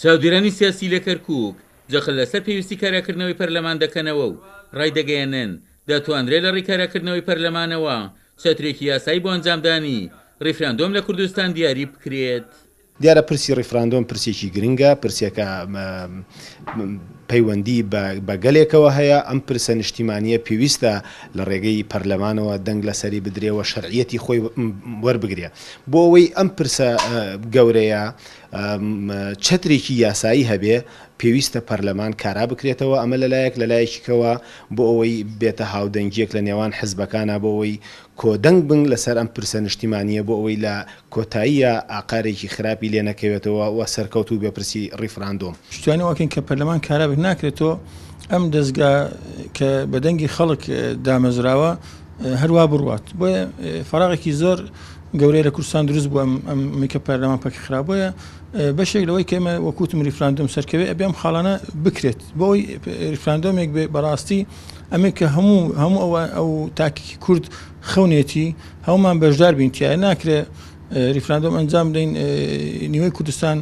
چاودێرانی سیاسی لە کەرکووک جەخت لەسەر پێویستی کاراکردنەوەی پەرلەمان دەکەنەوە و ڕایدەگەیەنن، دەتوانرێت لە ڕێی کاراکردنەوەی پەرلەمانەوە چەترێکی یاسایی بۆ ئەنجامدانی ڕیفراندۆم لە کوردستان دیاری بکرێت. دیارە پرسی ڕیفراندۆم پرسێکی گرنگە، پرسێکە پەیوەندی بە گەلێکەوە هەیە، ئەم پرسە نیشتیمانییە پێویستە لە ڕێگەی پەرلەمانەوە دەنگ لەسەری بدرێ و شەرعیەتی خۆی وەربگرێ. بۆ ئەوەی ئەم پرسە گەورەیە چەترێکی یاسایی هەبێ، پێویستە پەرلەمان کارا بکرێتەوە، ئەمە لەلایەک، لەلایەکی کەوە بۆ ئەوەی بێتە هاودەنگییەک لە نێوان حزبەکانا بۆ ئەوەی کۆدەنگ بن لەسەر ئەم پرسە نیشتیمانییە بۆ ئەوەی لە کۆتاییا ئاقارێکی خراپی لێ نەکەوێتەوە و سەرکەوتوو بێ پرسی ڕیفراندۆم. پشتیوانی ئەوە کەین کە پەرلەمان کارا بێت، ناکرێت تۆ ئەم دەزگا کە بە دەنگی خەڵک دامەزراوە هەروا بڕوات، بۆیە فەراغێکی زۆر گەورەی لە کوردستان دروست بوو ئەم کە پەرلەمان پەک خرا، بۆیە بەشێک لەوەی کە ئێمە وەک وتم ریفراندۆم سەرکەوێ ئەبێ ئەم خاڵانە بکرێت بۆ ئەوەی ریفراندۆمێک بێ بەڕاستی ئەمێک کە هەموو هەموو ئەوە ئەو تاکێکی کورد خەونێتی هەمومان بەشدار بین تایە ناکرێ ریفراندۆم ئەنجام بدەین نیوەی کوردستان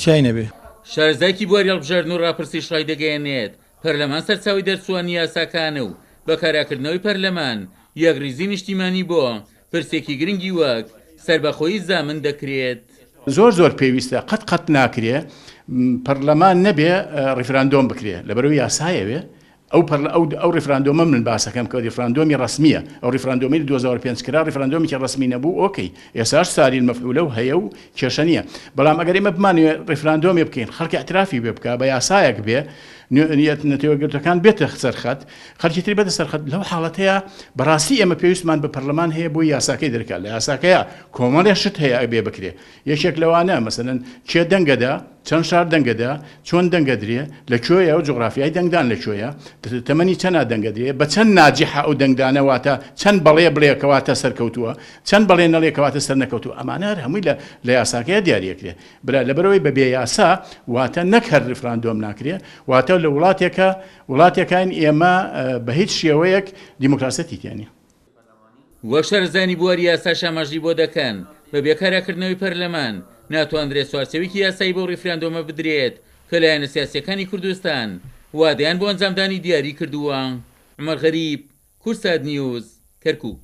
تای نەبێ. شارەزایەکی بواری هەڵبژاردن و ڕاپرسیش ڕایدەگەیەنێت، پەرلەمان سەرچاوەی دەرچووانی یاساکانە و بە کاراکردنەوەی پەرلەمان یەکڕیزی نیشتیمانی بۆ پرسێکی گرنگی وەک سەربەخۆیی زامن دەکرێت. زۆر زۆر پێویستە قەت قەت ناکرێ پەرلەمان نەبێ ڕیفراندۆم بکرێ لەبەرئەوەی یاسایەوێ ئەو پەرلە ئەو ئەو ڕیفراندۆمە من باسەکەم کە ڕیفراندۆمی ڕەسمیە ئەو ڕیفراندۆمەی لە 2005 کرا ڕیفراندۆمێکی ڕەسمی نەبوو ئۆکەی ئێساش ساری المفعولە و هەیە و کێشە نییە بەڵام ئەگەر ئێمە بمانەوێ ڕیفراندۆمێ بکەین خەڵکی اعترافی بێ بکا بە یاسایەک بێ نەتەوە یەکگرتووەکان بێتە سەر خەت خەڵکی تری بێتە سەر خەت لەو حاڵەتەیە بەڕاستی ئێمە پێویستمان بە پەرلەمان هەیە بۆ یاساکەی دەرکا لە یاساکەیە کۆمەڵێ شت هەیە ئەبێ بکرێ یەکێک لەوانە مەسەلەن کێ دەنگەدا، چەند شار دەنگەدا، چۆن دەنگەدرێ، لە کوێیە و جوغرافیای دەنگدان لە کوێیە، تەمەنی چەنا دەنگەدرێ، بە چەند ناجیحە ئەو دەنگدانە واتە چەند بەڵێ بڵێ کەواتە سەرکەوتووە، چەند بەڵێ نەڵێ کەواتە سەرنەکەوتووە، ئەمانە هەر هەمووی لە لە یاساکەیا دیاریەکرێ. برا لەبەرئەوەی بە بێ یاسا واتە نەک هەر ریفراندۆم ناکرێ، واتە لە وڵاتێکە وڵاتێکاین ئێمە بە هیچ شێوەیەک دیموکراسیەتی تیا نیە. وەک شارەزایانی بواری یاساش ئاماژەی بۆ دەکەن، بەبێ کاراکردنەوەی پەرلەمان، ناتواندرێت چوارچێوەیەکی یاسایی بەو ڕیفراندۆمە بدرێت کە لایەنە سیاسییەکانی کوردستان وادەیان بۆ ئەنجامدانی دیاری کردووە. عومەر غەریب، کوردسات نیوز، کەرکوک.